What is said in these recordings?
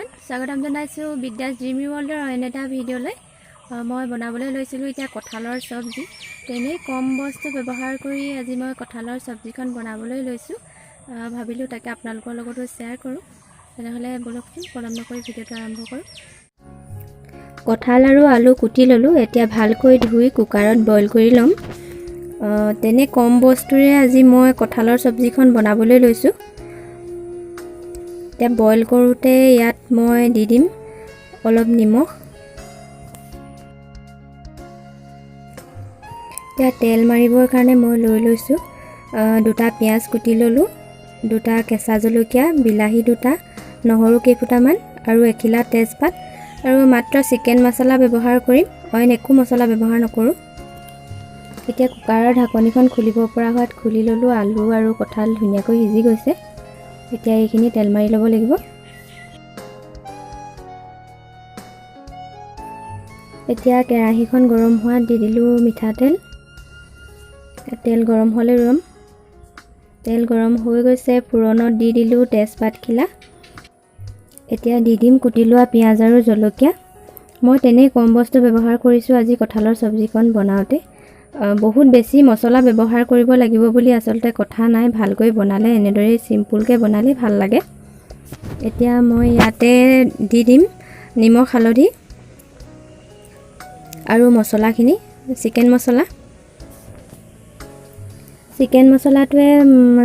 Everyone, স্বাগতম জনাইছোঁ বিদ্যাছ ড্ৰিমি ৱৰ্ল্ডৰ অইন এটা ভিডিঅ'লৈ। মই বনাবলৈ লৈছিলোঁ এতিয়া কঁঠালৰ চব্জি। তেনেই কম বস্তু ব্যৱহাৰ কৰি আজি মই কঁঠালৰ চব্জিখন বনাবলৈ লৈছোঁ। ভাবিলোঁ তাকে আপোনালোকৰ লগতো শ্বেয়াৰ কৰোঁ। তেনেহ'লে ব'লকচোন, পলম নকৰি ভিডিঅ'টো আৰম্ভ কৰোঁ। কঁঠাল আৰু আলু কুটি ল'লোঁ। এতিয়া ভালকৈ ধুই কুকাৰত বইল কৰি ল'ম। তেনে কম বস্তুৰে আজি মই কঁঠালৰ চব্জিখন বনাবলৈ লৈছোঁ। এতিয়া বইল কৰোঁতে ইয়াত মই দি দিম অলপ নিমখ। এতিয়া তেল মাৰিবৰ কাৰণে মই লৈ লৈছোঁ দুটা পিঁয়াজ কুটি ল'লোঁ, দুটা কেঁচা জলকীয়া, বিলাহী দুটা, নহৰু কেইফুটামান আৰু এখিলা তেজপাত আৰু মাত্ৰ চিকেন মছলা ব্যৱহাৰ কৰিম, অইন একো মছলা ব্যৱহাৰ নকৰোঁ। এতিয়া কুকাৰৰ ঢাকনিখন খুলিব পৰা হোৱাত খুলি ল'লোঁ। আলু আৰু কঁঠাল ধুনীয়াকৈ সিজি গৈছে। এতিয়া এইখিনি তেল মাৰি ল'ব লাগিব। এতিয়া কেৰাহীখন গৰম হোৱাত দি দিলোঁ মিঠাতেল। তেল গৰম হ'লে ৰ'ম। তেল গৰম হৈ গৈছে। ফোৰণত দি দিলোঁ তেজপাতখিলা। এতিয়া দি দিম কুটি লোৱা পিঁয়াজ আৰু জলকীয়া। মই তেনেই কম বস্তু ব্যৱহাৰ কৰিছোঁ আজি কঁঠালৰ চব্জিকণ বনাওঁতে। বহুত বেছি মছলা ব্যৱহাৰ কৰিব লাগিব বুলি আচলতে কথা নাই। ভালকৈ বনালে, এনেদৰেই চিম্পুলকৈ বনালে ভাল লাগে। এতিয়া মই ইয়াতে দি দিম নিমখ, হালধি আৰু মছলাখিনি, চিকেন মছলা। চিকেন মছলাটোৱে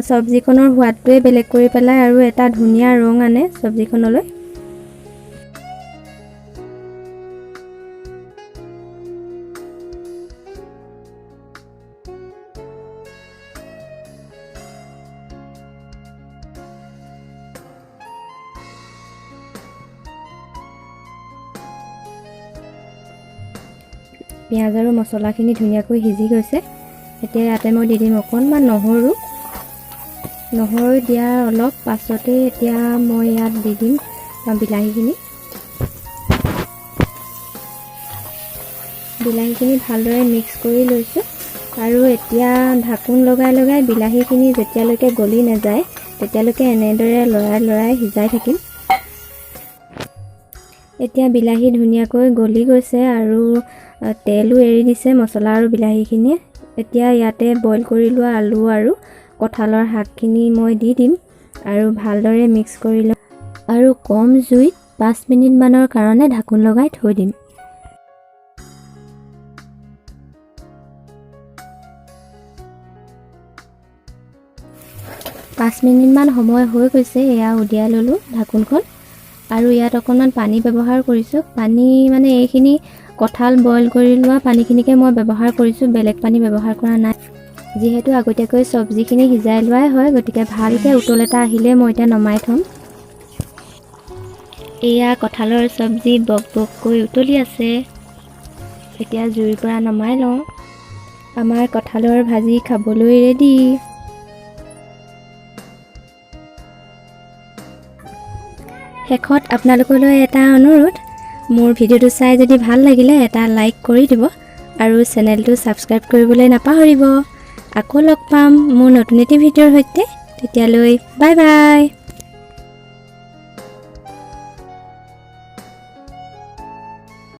চব্জিখনৰ সোৱাদটোৱে বেলেগ কৰি পেলায় আৰু এটা ধুনীয়া ৰং আনে চব্জিখনলৈ। পিঁয়াজ আৰু মছলাখিনি ধুনীয়াকৈ সিজি গৈছে। এতিয়া ইয়াতে মই দি দিম অকণমান নহৰু। নহৰু দিয়াৰ অলপ পাছতেই এতিয়া মই ইয়াত দি দিম বিলাহীখিনি। বিলাহীখিনি ভালদৰে মিক্স কৰি লৈছোঁ আৰু এতিয়া ঢাকোন লগাই লগাই বিলাহীখিনি যেতিয়ালৈকে গলি নাযায় তেতিয়ালৈকে এনেদৰে লৰাই লৰাই সিজাই থাকিম। এতিয়া বিলাহী ধুনীয়াকৈ গলি গৈছে আৰু তেলো এৰি দিছে মছলা আৰু বিলাহীখিনিয়ে। এতিয়া ইয়াতে বইল কৰি লোৱা আলু আৰু কঁঠালৰ শাকখিনি মই দি দিম আৰু ভালদৰে মিক্স কৰি ল'ম আৰু কম জুইত 5 মিনিটমানৰ কাৰণে ঢাকোন লগাই থৈ দিম। 5 মিনিটমান সময় হৈ গৈছে। এয়া উলিয়াই ল'লোঁ ঢাকোনখন আৰু ইয়াত অকণমান পানী ব্যৱহাৰ কৰিছোঁ। পানী মানে এইখিনি কঁঠাল বইল কৰি লোৱা পানীখিনিকে মই ব্যৱহাৰ কৰিছোঁ, বেলেগ পানী ব্যৱহাৰ কৰা নাই। যিহেতু আগতীয়াকৈ চব্জিখিনি সিজাই লোৱাই হয়, গতিকে ভালকৈ উতল এটা আহিলে মই এতিয়া নমাই থ'ম। এয়া কঁঠালৰ চব্জি বক বককৈ উতলি আছে। এতিয়া জুইৰ পৰা নমাই লওঁ। আমাৰ কঁঠালৰ ভাজি খাবলৈ ৰেডি। শেষত আপোনালোকলৈ এটা অনুৰোধ, মোৰ ভিডিঅ'টো চাই যদি ভাল লাগিলে এটা লাইক কৰি দিব আৰু চেনেলটো ছাবস্ক্ৰাইব কৰিবলৈ নাপাহৰিব। আকৌ লগ পাম মোৰ নতুন এটি ভিডিঅ'ৰ সৈতে। তেতিয়ালৈ বাই বাই।